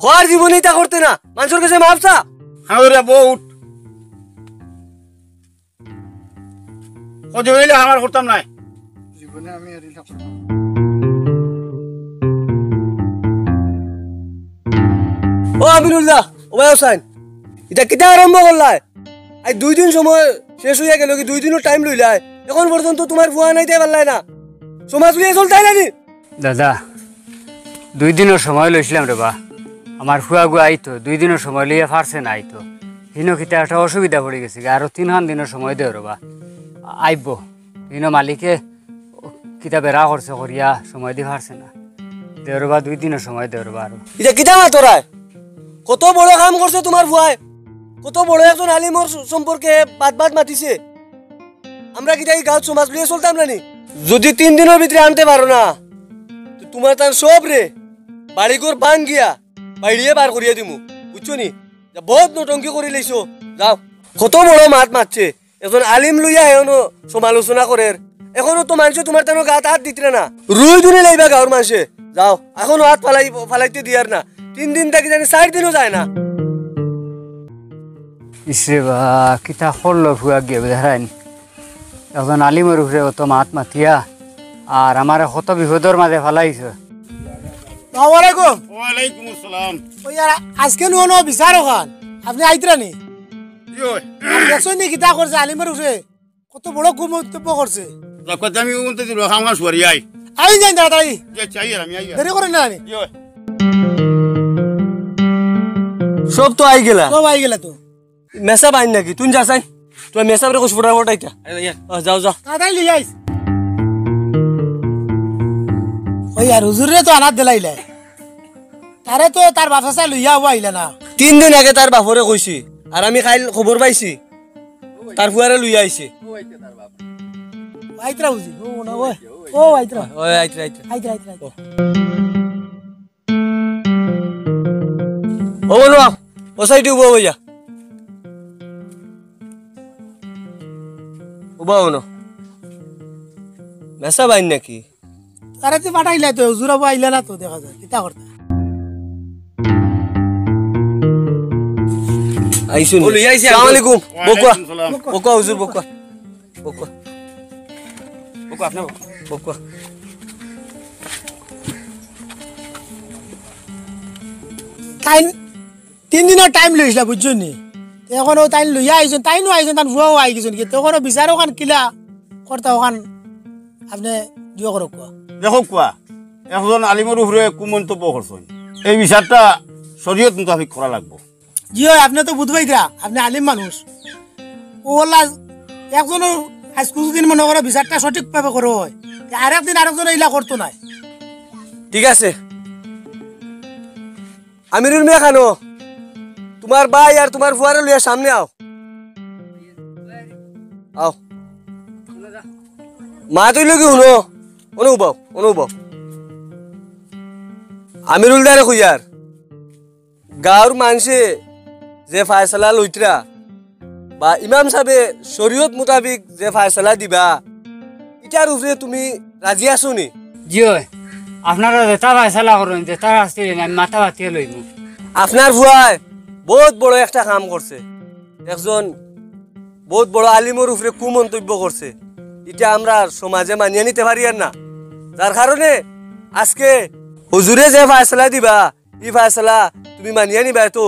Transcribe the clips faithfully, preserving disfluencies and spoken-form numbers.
হওয়ার জীবনে ইতা করতে না, মানষর গেছে মাফ চা। খানা ধরিয়া বউ উঠ। ও জীবনে ইলা আমার করতাম নায়। জীবনে আমি আর ইলা করতাম না। ও আমিনুল্লাহ, ও ভাই হোসেন, ইটা কিতা আরম্ভ করলায়? আজ দুই দিন সময় শেষ অইয়া গেল কি, দুই দিনও টাইম লইলায়, এখন পর্যন্ত তুমার ফুয়া নাই তাই পারলায় না, সমাজ লইয়া চলতায় না নি? দাদা, দুই দিনর সময় লইছিলাম রে বা। আমার ফুয়াগু আইতো, দুই দিনর সময় লইয়া পারছে না আইতো। হিনো কিতা একটা অসুবিধা পড়ি গেছে গি, আরো তিনখান দিনর সময় দেও রে বা। আইবো। হিনো মালিকে কিতা বেড়া করছে করিয়া সময় দি পারছে না। দেও রে বা, দুই দিনর সময় দেও রে বা আরো। ইটা কিতা মাতরায়? কত বড় কাম করছে তুমার ফুয়ায়, কত বড় একজন আলিমর স-, সম্পর্কে বাদ বাদ মাতিছে। আমরা কিতা ই গাঁওত সমাজ লইয়া চলতাম না নি? যদি তিন দিনর ভিতরে আনতে পারো না, তো তুমার তান সবরে বাড়িঘর ভাঙ্গিয়া বাইড়িয়ে বার করিয়া দিমু, বুঝছো নি? যা, বহুত নটঙ্কি করি লইছো, যাও। কত বড় মাত মাতছে, একজন আলিম লইয়া হেওনো সমালোচনা করের। এখনো তো মানষে তুমার তানো গাত আত দিতরা না, রুই দুনে লাইবা গাঁওর মানষে। যাও, এখনো আত ফালাই, ফালাইতে দিয়ার না, তিন দিন থাকি জানি চাইর দিনও যায় না। ইসরে বা, কিতা করলো ফুয়া গিয়া বেধারাইন। একজন আলিমর উপরে অত মাত মাতিয়া আর আমারে কত বিপদর মাঝে ফালাইছে। আসসালামু আলাইকুম। ওয়ালাইকুম আসসালাম। ওই আর আজকে নুয়া নুয়া বিচার অখান, আপনে আইতরা নি? ইয়ো। দেখছইন নি কিতা করছে আলিমর উপরে? কত বড় কুমন্তব্য করছে। দেখো, আমি উনতে দিল, খাম খাম সুয়ারি আই। আই যাইন তাড়াতাড়ি। যে চাই আর আমি আই আর। দেরি করেন না নি। ইয়ো। সব তো আই গেলা। সব আই গেলা তো। মেসাব আইন নাকি? তুই যা চাই। তুই মেসাবরে কইস ফটাফট আইতা। আরে ভাইয়া। আহ, যাও, যাও। তাড়াতাড়ি লই আইস। ওই আর হুজুররে তো আনাত দিলাইলে। তারে তো তার বাপ চাচা লইয়া আইলা না। তিন দিন আগে তার বাপরে কইছি। আর আমি কাইল খবর পাইছি। তার ফুয়ারে লইয়া আইছে। আইতরা বুঝি। ও না, ওই। ও আইতরা। ওই আইতরা, আইতরা। আইতরা, আইতরা, আইতরা। ও বলো, ও সাইডে উবা অইয়া। উবা অনো। মেসাব আইন নাকি? তারে তো পাঠাইলা তো, হুজুর আবু আইলা না তো, দেখা যায়। কিতা করতা? আইছুন। ও, লই আইছি, আসসালামু আলাইকুম। বকুয়া। ওয়ালাইকুম সালাম। বকুয়া, হুজুর, বকুয়া। বকুয়া। বকুয়া, আপনি বকুয়া। বকুয়া। তাইন তিন দিনর টাইম লইছিলা, বুঝছো নি? তে এখন ও তাইন লইয়া আইছইন, তাইনও আইছইন, তান ফুয়াও আই গেছইন কি? তে এখন বিচার অখান কিলা করতা অখান আপনে দিও করো কোয়া। দেখো কোয়া, একজন আলিমর উপরে কুমন্তব্য করছইন, এই বিচারটা শরীয়ত মোতাবেক করা লাগবো। জি অয়, আপনে তো বুঝবাই দিয়া, আপনে আলিম মানুষ। ও আল্লাহ, একজনও আজ কিছুদিন মনে করো বিচারটা সঠিকভাবে করো অয়, আরেক দিন আরেকজন ইলা করতো নায়। ঠিক আছে, আমিরুল মিয়া খানো, তুমার ভাই আর তুমার ফুয়ারে লইয়া সামনে আও। আও। মা তুই লগি হুনো, অনু বও, অনু বও। আমিরুল দারে কইয়ার, গাঁওর মানষে যে ফায়সালা লইতরা বা ইমাম সাবে শরীয়ত মোতাবিক যে ফায়সালা দিবা, ইটার উপরে তুমি রাজি আছো নি? জি অয়, আপনারা যেটা ফায়সালা করইন, যেটা শাস্তি দিন, আমি মাথা পাতিয়া লইমু। আপনার ফুয়ায় বহুত বড় একটা কাম করছে, একজন বহুত বড় আলিমর উপরে কুমন্তব্য করছে, ইটা আমরা সমাজে মানিয়া নিতে পারিয়ার না, যার কারণে আজকে হুজুরে যে ফায়সালা দিবা, ই ফায়সালা তুমি মানিয়া নিবায় তো।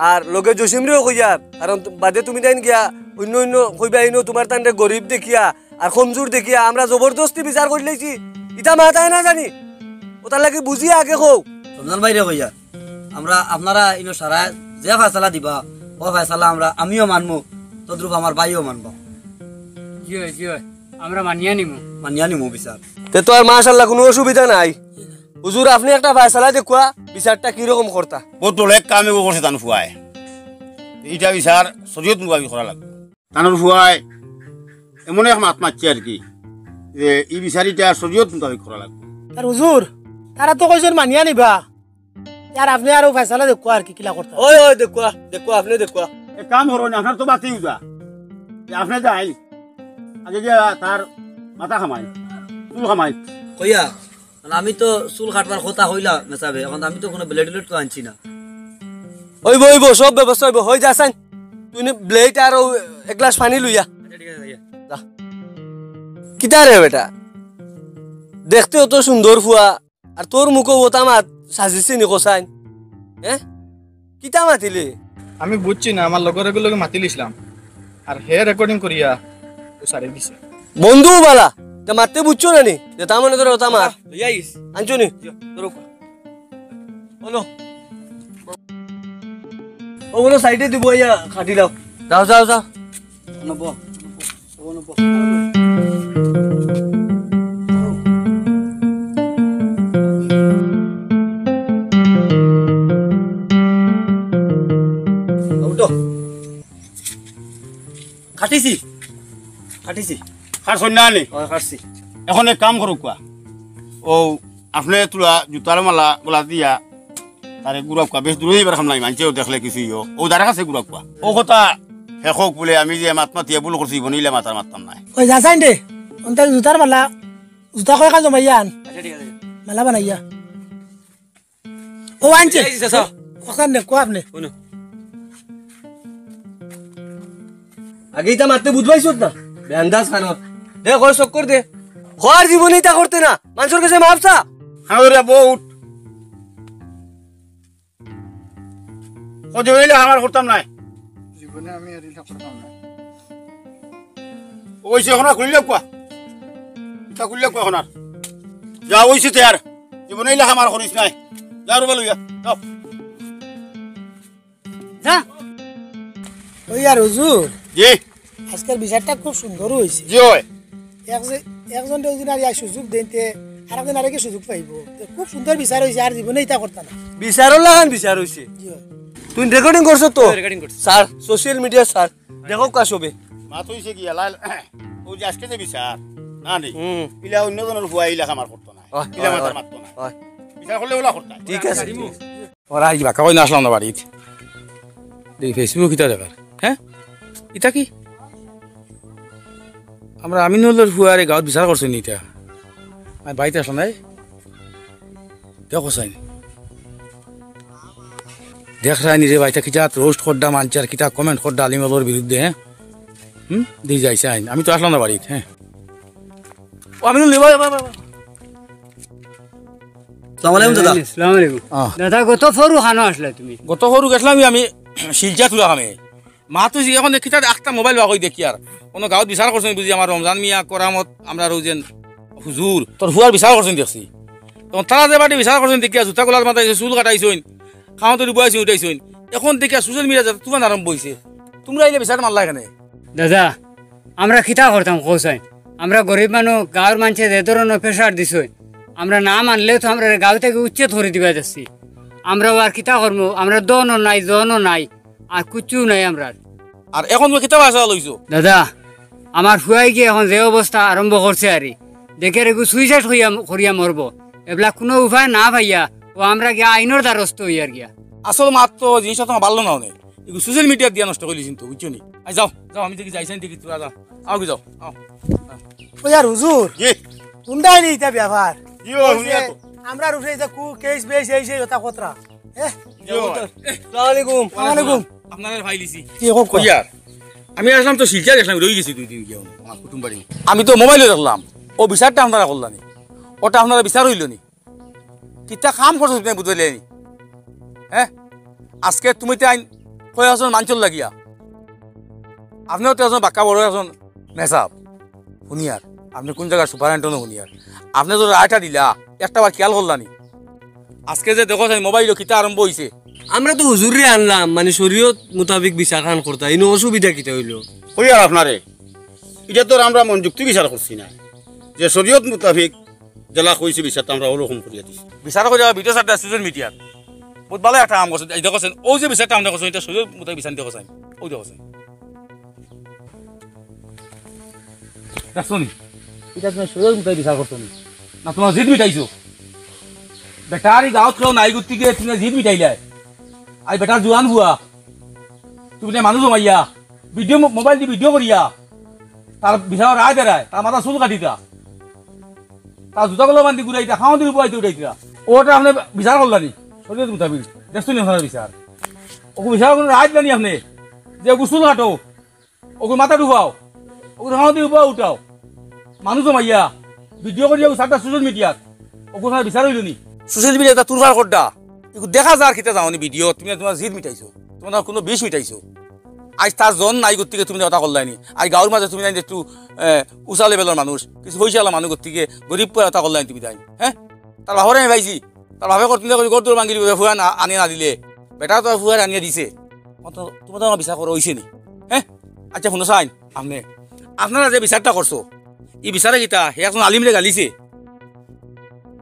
আর লগে জসিমরেও কইয়ার, কারণ তু-, বাদে তুমি তাইন গিয়া অইন্য অইন্য কইবায় ইনো তুমার তানরে গরিব দেখিয়া আর কমজুর দেখিয়া আমরা জবরদস্তি বিচার করিলাইছি। ইতা মাতায় না জানি। অতার লাগি বুঝিয়া আগে কও। রমজান ভাইরে কইয়ার, আমরা আপনারা ইনো সারা যে ফায়সালা দিবা, ও ফায়সালা আমরা আমিও মানমু, তদ্রূপ আমার ভাইও মানবা। জি অয়, জি অয়, আমরা মানিয়া নিমু। মানিয়া নিমু বিচার। তে তো আর মাশাআল্লাহ কুনু অসুবিধা নাই। হুজুর, আপনে একটা ফায়সালা দেখুয়া, বিচারটা কিরকম করতা? বহুত বড় এক কাম এগু করছে তান ফুয়ায়। ইটা বিচার শরীয়ত মোতাবিক করা লাগবো। তানর ফুয়ায় এমন এক মাত মাতছে আর কি, যে ই বিচার ইটা শরীয়ত মোতাবিক করা লাগবো। আর হুজুর, তারা তো কইছইন মানিয়া নিবা। আর আপনে আরো ফায়সালা দেখুয়া আর কি, কিলা করতা। ওই, ওই, দেখুয়া, দেখুয়া, আপনে দেখুয়া। এক কাম করইন, আপনার তো বাতি উজা। আপনে যাই, আগে গিয়া তার মাথা খামাই, চুল খামাই। কইয়া, মানে আমি তো চুল কাটবার কথা কইলা মেসাবে, এখন আমি তো কুনু ব্লেড টেড তো আনছি না। অইবো, অইবো, সব ব্যবস্থা অইবো। অই যা চাইন, তুই নি ব্লেড আর অউ এক গ্লাস পানি লইয়া। আচ্ছা, ঠিক আছে, ভাইয়া। যা। কিতা রে বেটা, দেখতে অত সুন্দর ফুয়া, আর তোর মুখো অতা মাত সাজিছে নি কছাইন? হে? কিতা মাতিলে? আমি বুঝছি না, আমার লগর এগুর লগে মাতিলিছলাম, আর হে রেকর্ডিং করিয়া ও ছাড়ি দিছে। বন্ধু বালা, তে মাততে বুঝছো না নি? যেতা মনে করে অতা মাত। লইয়া আইস। আনছো নি? ধরো। বলো। ও বলো, সাইডে দিব, ইয়া, খাটি লাও। যাও, যাও, যাও। নব, নব, নব। উঠো। খাটিছি, খাটিছি। খাটছইন না নি? অয়, খাটছি। এখন এক কাম করউক্কা। অউ, আপনে থুড়া জুতার মালা গলাত দিয়া তারে ঘুরাউক্কা, বেশ দূরে যাইবার কাম নাই, মানষেও দেখলে কিছু অইবো। অউ দারার কাছে ঘুরাউক্কা। অউ কথা হে কউক বুলে, আমি যে মাত মাতিয়া ভুল করছি, জীবনে ইলা মাত আর মাততাম নায়। অই যা চাইন দে, অন্তে জুতার মালা, জুতা কয়খান জমাইয়া আন। আচ্ছা, ঠিক আছে। মালা বানাইয়া। ও আনছে। এই যে, চাচা। অখান নে, কো আপনে। হুনো। আগে ইতা মাততে বুঝবাইছত না? বেআন্দাজ খানো। দে, কয় চক্কর দে। কর জীবনে ইতা করতে না। মানষর গেছে মাফ চা। হ্যাঁ রে বউ, উঠ। ও জীবনে ইলা কাম আর করতাম নায়। জীবনে আমি আর ইলা করতাম নায়। অইছে, এখন আর খুলিলে কুয়া। ইতা খুলিলে কুয়া এখন আর। যা অইছে তে আর। জীবনে ইলা কাম আর করিস নায়। যা রুবা লইয়া। যাও। যা। অই আর হুজুর। জি। আজকের বিচারটা খুব সুন্দর অইছে। জি অয়। এক যে-, একজন দুইজন আর ইয়া সুযোগ দেইন তে, আরেকজন আরেকে সুযোগ পাইবো। তে খুব সুন্দর বিচার অইছে, আর জীবনে ইতা করতা না। বিচারর লাখান বিচার অইছে। জি অয়। তুই রেকর্ডিং করছো তো? রেকর্ডিং করছি। স্যার, সোশ্যাল মিডিয়া স্যার, দেখউক্কা সবে। মাত অইছে কি, আলাল, অউ যে আজকে যে বিচার, না নি? হুম। ইলা অন্য জনর ফুয়া ইলা কাম আর করতো না। অয়, ইলা অয়, মাত আর অয়। মাততো না। অয়। বিচার করলে অলা করতা। ঠিক আছে, ঠিক আছে। ওরা আইজ বাক্কা কইন আছলাম না বাড়িত। দেখি Facebook ইতা দেখার। হ্যাঁ? ইতা কি? আমরা আমিনুলর ফুয়ারে গাঁওত বিচার করছইন নি ইতা? আমি বাড়িত আছলাম না, এই। দেখো চাইন। দেখরায়নি রে বা, ইতা কিতা রোস্ট করডা মানষে আর কিতা কমেন্ট করডা আলিমর বিরুদ্ধে, হ্যাঁ? হুম? দি যাই চাইন। আমি তো আছলাম না বাড়িত, হ্যাঁ? ও আমিনুল, নে, বা, বা, বা, বা। আসসালামু আলাইকুম দাদা। আসসালামু আলাইকুম। আহ। দাদা, গত ফরু খানো আছলায় তুমি? গত ফরু গেছলাম আমি শিলচর থুড়া কামে। মাত অইছে, এখন কিতা আখতা মোবাইল বার করি দেখিয়ার। কুনু গাঁওত বিচার করছইন বুঝি আমার রমজান মিয়া, করামত, আমরার অউ যেন হুজুর, তোর ফুয়ার বিচার করছইন দেখছি। তখন তারা যে বাটে বিচার করছইন দেখিয়া জুতা গলাত বান্ধাইছইন, চুল কাটাইছইন, খাওয়ান তরি বওয়াইছইন, উঠাইছইন। এখন দেখিয়া সোশ্যাল মিডিয়াত তুফান আরম্ভ অইছে। তুমরা আইলে বিচার মারলায় কেনে? দাদা, আমরা কিতা করতাম কও চাইন? আমরা গরিব মানুষ, গাঁওর মানষে যে ধরনর প্রেশার দিছইন, আমরা না মানলেও তো আমরারে গাঁও থাকি উচ্ছেদ করি দিবা যাইছে। আমরাও আর কিতা করমু? আমরার ধনও নাই, জনও নাই, আর কুচ্ছুও নাই আমরার। আর এখন তুমি কিতা বাসা লইছো? দাদা, আমার ফুয়ায় গিয়া এখন যে অবস্থা আরম্ভ করছে আরি, দেখি আর এগু সুইসাইড করিয়া, করিয়া মরবো। এবলা কুনু উপায় না পাইয়া অউ আমরা গিয়া আইনর দ্বারস্থ অইয়ার গিয়া। আসল মাত তো জিনিসটা তো ভালা না অনে। এগু সোশ্যাল মিডিয়াত দিয়া নষ্ট করিলিছইন তো, বুঝছো নি? আই যাও, যাও, আমি দেখি যাই চাইন দেখি, থুড়া যাও। আও কি যাও, আও। অই আর হুজুর, জি। হুনরায়নি ইতা ব্যাপার? জি, অয়, অই যে হুনিয়ার তো। আমরার উপরে ইতা কু-, কেস বেস এই সেই কথা কতরা। এ? জি, অয়। আসসালামু আলাইকুম। ওয়ালাইকুম। আপনারারে পাইলিছি। কি কও, কও? অই আর, আমি আছলাম তো শিলচর গেছলাম, রই গেছি দুই দিন গিয়া, আমার কুটুম বাড়ি। আমি তো মোবাইলো দেখলাম, অউ বিচারটা আপনারা করলানি। অটা আপনারা বিচার অইলো নি? কিতা কাম করছো তুমি বুঝলায় নি? হ্যাঁ? আজকে তুমি তাইন কয় আছইন মানষর লাগিয়া। আপনেও তো একজন বাক্কা বড় একজন মেসাব। হুনিয়ার, আপনে কুন জাগার সুপারিনটেন্ডেন্ট হুনিয়ার। আপনে তো রায়টা দিলা, একটা বার খিয়াল করলানি। আজকে যে দেখো চাইন মোবাইলো কিতা আরম্ভ অইছে। আমরা তো হুজুররে আনলাম, মানে শরীয়ত মোতাবিক বিচার খান করতা, ইনো অসুবিধা কিতা অইলো? কই আর আপনারে, ইটা তো আর আমরা মন যুক্তি বিচার করছি না, যে শরীয়ত মোতাবিক যেলা কইছে বিচারটা আমরা অউ রকম করিয়া দিছি। বিচার করিয়া ভিডিও ছাড়তা সোশ্যাল মিডিয়াত। বউত ভালা একটা কাম করছইন। এই দেখো চাইন, অউ যে বিচারটা আপনে করছইন, ইটা শরীয়ত মোতাবিক বিচার দেখো চাইন। অউ দেখো চাইন। দেখছো নি? ইটা তুমি শরীয়ত মোতাবিক বিচার করছো নি? না, তুমার জিদ মিটাইছো। বেটার ই গাঁওত কেউ নাই গতিকে তুমি জিদ মিটাইলায়। আই বেটার জুয়ান ফুয়া। তুমি তে মানুষ জমাইয়া, ভিডিও মো-, মোবাইল দি ভিডিও করিয়া, তার বিচারর রায় দেরায়, তার মাথার চুল কাটিতা, তার জুতা গলাত বান্ধি ঘুরাইতা, খাওয়ান তরি বওয়াইতা উঠাইতা। অটা আপনে বিচার করলানি, শরীয়ত মোতাবিক। দেখছো নি আপনারা বিচার? অগু বিচার করো রাইত জানি আপনে, যে অগুর চুল কাটো, অগুর মাথা ডুবাও, অগুর হাওয়া দিয়ে উবাও উঠাও, মানুষ জমাইয়া ভিডিও করিয়া অগু সাতটা সোশ্যাল মিডিয়াত, অগুর বিচার অইলো নি? সোশ্যাল মিডিয়াত তুলফার করডা, ইগু দেখা যার কিতা জানো নি ভিডিও, তুমি তুমার জিদ মিটাইছো, তুমার কুনু বিষ মিটাইছো। আইজ তার জন নাই, গতিকে তুমি কথা করলায় নি। আইজ গাউর মাঝে তুমি জানি একটু, এ, উঁচা লেভেলর মানুষ, কিছু পয়সাআলা মানুষ, গতিকে গরিব পুয়ার কথা করলায় নি তুমি তাইন, হে? তার বাফরে আমি পাইছি, তার বাফে করতে করি গরদুর ভাঙ্গি দিবো, ফুয়া না, আনিয়া না দিলে। বেটা তো ফুয়ার আনিয়া দিছে। অত, তুমার তো আমার বিচার করা অইছে নি, হে? আচ্ছা, হুনো চাইন, আপনে, আপনারা যে বিচারটা করছো, ই বিচারে কিতা, হে একজন আলিমরে গালিছে,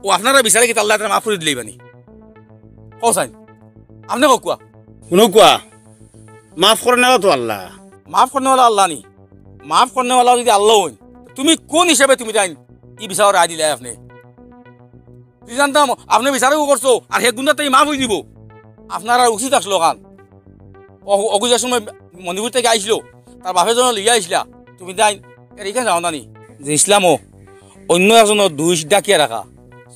ও আপনারা বিচারে কিতা আল্লায় তারে মাফ করি দিলাইবা নি? কও চাইন, আপনে কউক্কা। হুনউক্কা, মাফ করনেওয়ালা তো আল্লাহ। মাফ করনেওয়ালা আল্লাহ নি? মাফ করনেওয়ালা যদি আল্লাহ অইন, তুমি কুন হিসাবে তুমি তাইন ই বিচারর রায় দিলায় আপনে? যদি জানতাম আপনে বিচারও করছো আর হে গুন্ডাতে মাফ অই দিবো, আপনারার উচিত আছলো অখান। অ-, অগু যে সময় মণিপুর থাকি আইছলো, তার বাফে যেন লইয়া আইছলা, তুমি তাইন এর ইখান জানো না নি? যে ইসলামো অইন্য একজনর দুষ ঢাকিয়া রাখা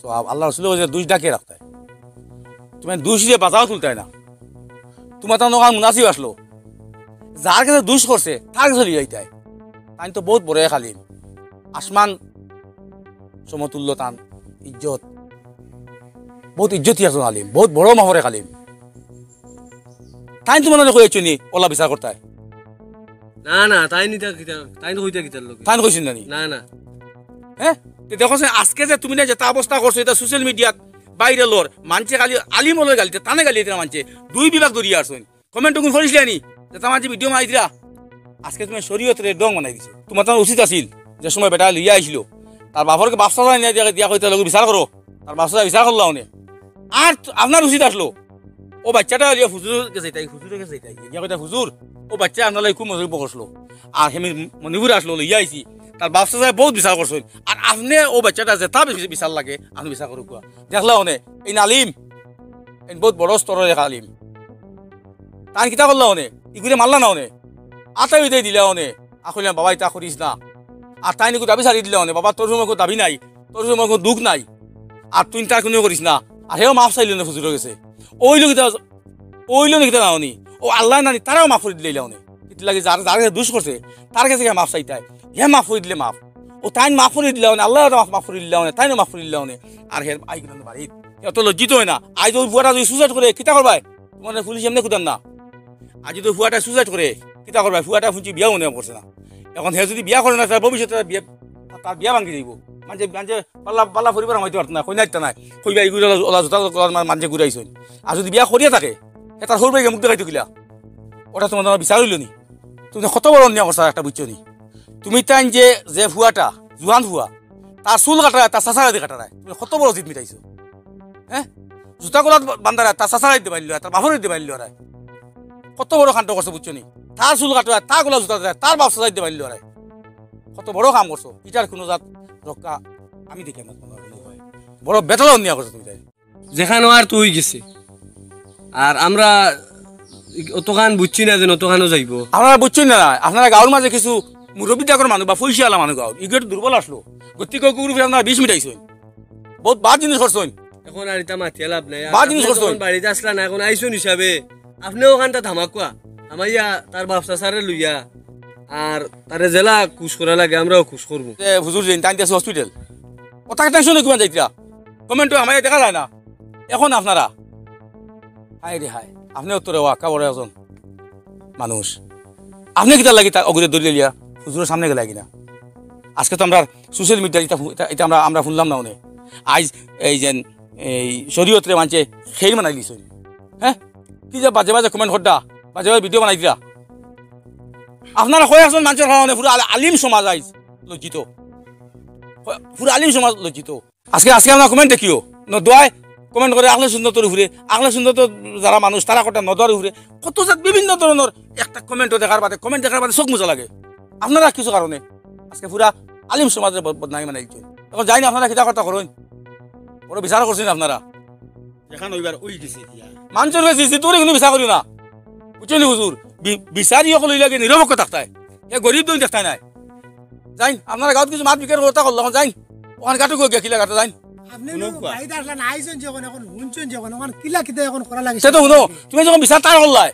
সওয়াব, আল্লার রসুলে কইছে দুষ ঢাকিয়া রাখতায়। তুমি দুষ দিয়া বাজাও তুলতায় না। তুমার তান অখান মুনাসিব আছলো। যার গেছে দুষ করছে, তার গেছে লইয়া আইতায়। তাইন তো বউত বড় এক আলিম। আসমান সমতুল্য তান ইজ্জত। বউত ইজ্জতি একজন আলিম, বউত বড় মাফর এক আলিম। তাইন তুমার লগে কইছো নি, অলা বিচার করতায়? না, না, তাইন ইতা কিতা, তাইন তো কইতা কিতার লগে? তাইন কইছইন না নি? না, না। হে? তে দেখো সে আজকে যে তুমি না যেতা অবস্থা করছো, ইতা সোশ্যাল মিডিয়াত ভাইরাল অর, মানষে খালি আলিম অকলরে গালি দিতা, তানে গালি দিতা মানষে, দুই বিভাগ ধরিয়া আছইন। কমেন্ট অগুন করিছলায় নি, যেতা মানষে ভিডিও বানাইতরা। আজকে তুমি শরীয়তরে ঢং বানাই দিছো। তুমার তান উচিত আছিল, যে সময় বেটা লইয়া আইছলো, তার বাফর গেছে বাফ চাচা আনিয়া দিয়া, দিয়া কইতা লগে বিচার করো, তার বাফ চাচায় বিচার করলা অনে। আর তো আপনার উচিত আছলো, অউ বাইচ্চাটা লইয়া হুজুরর গেছে যাইতায়, হুজুরর গেছে যাইতায়, গিয়া কইতা, "হুজুর, অউ বাইচ্চায় আপনার লাগি খুব মজা উপকার করছলো।" আর হে মি-, মণিপুর আছলো, লইয়া আইছি, তার বাফ চাচায় বউত বিচার করছইন। আর আপনে অউ বাইচ্চাটা যেতা বেশি বিচার লাগে, আপনে বিচার করউক্কা। দেখলা অনে, এইন আলিম, এইন বউত বড় স্তরর এক আলিম। তাইন কিতা করলা অনে? ইগুরে মারলা না অনে? আতাই উতাই দিলা অনে? আর কইলা, "বাবা, ইতা করিস না।" আর তাইন ইগু দাবি ছাড়ি দিলা অনে, "বাবা, তোর সময় কুনু দাবি নাই, তোর সময় কুনু দুখ নাই, আর তুই তার কুনু করিস না।" আর হেও মাফ চাইলো না হুজুরর গেছে। অইলো কিতা, অইলো নি কিতা জানো নি? অউ আল্লায় না নি, তারেও মাফ করি দিলাইলা অনে। কিতা লাগি যার, যার গেছে দুষ করছে, তার গেছে গিয়া মাফ চাইতায়। হে মাফ করি দিলে মাফ। অউ তাইন মাফ করি দিলা অনে, আল্লায় মাফ, মাফ করি দিলা অনে, তাইনও মাফ করি দিলা অনে। আর হের আইগুলান বাড়িত। হে অত লজ্জিত অয় না। আইজ অউ ফুয়াটা যদি সুইসাইড করে, কিতা করবায়? তুমার পুলিশ এমনে কুদার না। আইজ যদি ফুয়াটা সুইসাইড করে, কিতা করবায়? ফুয়াটা হুনছি বিয়াও মনে করছে না। এখন হে যদি বিয়া করে না, তার ভবিষ্যতে তার বিয়া, তার বিয়া ভাঙ্গি যাইবো। মানষে, মানষে বালা, বালা পরিবার হামাইতে পারতো না, কইনা দিতা নায়। কইবা, "ইগুরে অলা, অলা জুতা, অলা মার-, মানষে ঘুরাইছইন।" আর যদি বিয়া করিয়া থাকে, হে তার হউর ভাইরে মুখ দেখাইতো কিলা? অটা তুমার, তুমার বিচার অইলো নি? তুমি কত বড় অন্যায় করছো একটা, বুঝছো নি? তুমি তাইন যে, যে ফুয়াটা, জুয়ান ফুয়া, তার চুল কাটারায়, তার চাচারে দি কাটারায়। তুমি কত বড় জিদ মিটাইছো? হে? জুতা গলাত বান্ধারায়, তার চাচারে দি বান্ধিলো, তার বাফরে দি বান্ধিলো রায়। কত বড় কাণ্ড করছো, বুঝছো নি? তার চুল কাটারায়, তার গলাত জুতা দিরায়, তার বাফ চাচারে দি বান্ধিলো রায়। কত বড় কাম করছো, ইটার কুনু জাত রক্ষা আমি দেখি না। বড় বেতাল অন্যায় করছো তুমি তাইন। যেখান অওয়ার তো অই গেছে, আর আমরা অতখান বুঝছি না যে অতখানও যাইবো। আপনারা বুঝছইন না, আপনারা গাউর মাঝে কিছু মুরব্বি ডাকর মানুষ বা পয়সাআলা মানুষ গাউর, ইগু একটু দুর্বল আছলো, গতিকে অগুর উপরে আপনারা বিষ মিটাইছইন। বউত বাদ জিনিস করছইন। এখন আর ইতা মাতিয়া লাভ নাই। আর বাদ জিনিস আপনে করছইন। তখন বাড়িত আছলা না, এখন আইছইন হিসাবে। আপনে অখানটা থামাউক্কা। থামাইয়া তার বাফ চাচারে লইয়া আর তারে যেলা খুশ করা লাগে, আমরাও খুশ করমু। এ, হুজুর যেইন, তাইন তো আছে হসপিটাল। অতা টেনশনে কিমান যাইতরা? কমেন্টো হামাইয়া দেখা যায় না। এখন আপনারা, হায় রে হায়, আপনে উত্তরে ওয়াক্কা বড় একজন মানুষ। আপনে কিতার লাগি তা অগুরে ধরিয়া লইয়া হুজুরর সামনে গেলা কিনা? আজকে তো আমরা সোশ্যাল মিডিয়াত ইতা ফু-, ইতা, ইতা আমরা, আমরা হুনলাম না অনে। আইজ এই যেন এই শরীয়তরে মানষে খেইর বানাইলিছইন। হে? কি যে বাজে বাজে কমেন্ট কররা, বাজে বাজে ভিডিও বানাইতরা। আপনারা কয়েকজন মানষর কারণে পুরা আল-, আলিম সমাজ আইজ লজ্জিত। পুরা আলিম সমাজ লজ্জিত। আজকে, আজকে আপনারা কমেন্ট দেখিও, নদোয়ায় কমেন্ট করে আহলে সুন্নতর উপরে, আহলে সুন্নতর যারা মানুষ তারা কটা নদোয়ার উপরে কত জাত বিভিন্ন ধরনর একটা কমেন্টও দেখার বাদে, কমেন্ট দেখার বাদে চোখ মুজা লাগে। আপনারা কিছু কারণে আজকে পুরা আলিম সমাজরে বদ-, বদনামি বানাইলিছইন। এখন জানি না আপনারা কিতা কথা করইন, বড় বিচার করছইন আপনারা। যেখান অইবার অই গেছে গিয়া। মানষর গেছে জিদ করি কুনু বিচার করিও না। বুঝছইন নি হুজুর? বি-, বিচারি অকল অইলা গি নিরপেক্ষ থাকতায়। হে গরিব ধনী দেখতায় নায়। যাইন, আপনারা গাউত কিছু মাত বিকার কথা করলা, এখন যাইন। অখান ঘাটো গিয়া কিলা ঘাটো যাইন। আপনে হুনো নু কোয়া। বাড়িত আছলা না, আইছইন যখন, এখন হুনছইন যখন, অখান কিলা কিতা এখন করা লাগে? সে তো হুনো, তুমি যখন বিচার তার করলায়,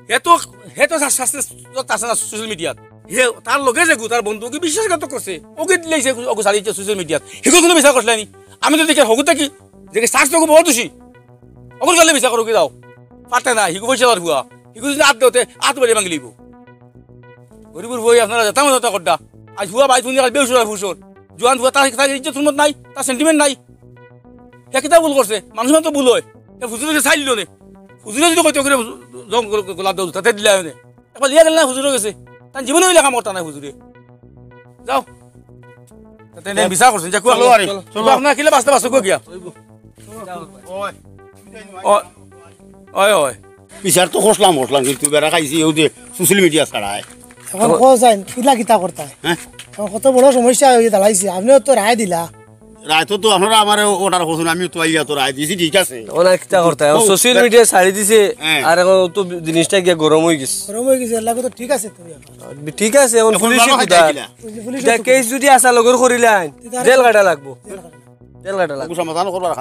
হে তো, হে তো শা-, শাস্তি তো আছে না সোশ্যাল মিডিয়াত। হে তার লগে যেগু, তার বন্ধুগু বিশ্বাসঘাতক করছে, অগু দিলাইছে, অগু ছাড়িছে সোশ্যাল মিডিয়াত। হিগুর কুনু বিচার করছিলায় নি? আমি তো দেখি হগুতা কি, দেখি শাস্তি অগু বড় দোষী। অগুর গেলে বিচার করো কি দাও? পারতে না, হিগু পয়সাআলার ফুয়া। হিগু যদি আত দেওতে, আত বাড়ি ভাঙি লইব। গরিবর ফুয়া আপনারা যেতা মনে তা করডা। আজ ফুয়া ভাই ফুনি কাল বেউসুরা ফুসর। জোয়ান ফুয়া তার, তার ইজ্জত হুরমত নাই, তার সেন্টিমেন্ট নাই। হে কিতা ভুল করছে? মানুষ তো ভুল অয়। হে ফুজুরে যে চাইল নে। ফুজুরে যদি কইতো করে জং গোলাপ দাও, তাতে দিলা অনে। একবার লিয়া গেল না ফুজুরে গেছে। তার জীবনে অইলা কাম করতা নাই ফুজুরে। যাও। তাতে নেই বিচার করছেন, যা কুয়া। চলো আরে, চলো। আপনারা কিলা বাঁচতে বাঁচতে গিয়া। ওই। ওই, ওই। বিচার তো করলাম, করলাম, কিন্তু বেড়া খাইছি, ওই যে সোশ্যাল মিডিয়া ছাড়ায়। এখন কও যাইন, কিলা কিতা করতায়? হ্যাঁ? এখন কত বড় সমস্যা অইয়া দাঁড়াইছে, আপনিও তো রায় দিলা। রায় তো, তো আপনারা আমারে অর্ডার করছইন, আমি তো আইয়া তো রায় দিছি, ঠিক আছে। ওনার কিতা করতায়? এখন ও, সোশ্যাল মিডিয়া ছাড়ি দিছে, হ্যাঁ। আর এখন তো জিনিসটা গিয়া গরম অই গেছে। গরম অই গেছে, এর লাগি তো ঠিক আছে তো এখন। ঠিক আছে, এখন এখন পুলিশে ভালো হয় কিতা? কিলা? পুলিশে এটা তো কেস যদি আসার লগর করিলাইন, তাহলে জেল কাটা লাগবো। জেল কাটা। জেল কাটা লাগবো। সমাধান করবার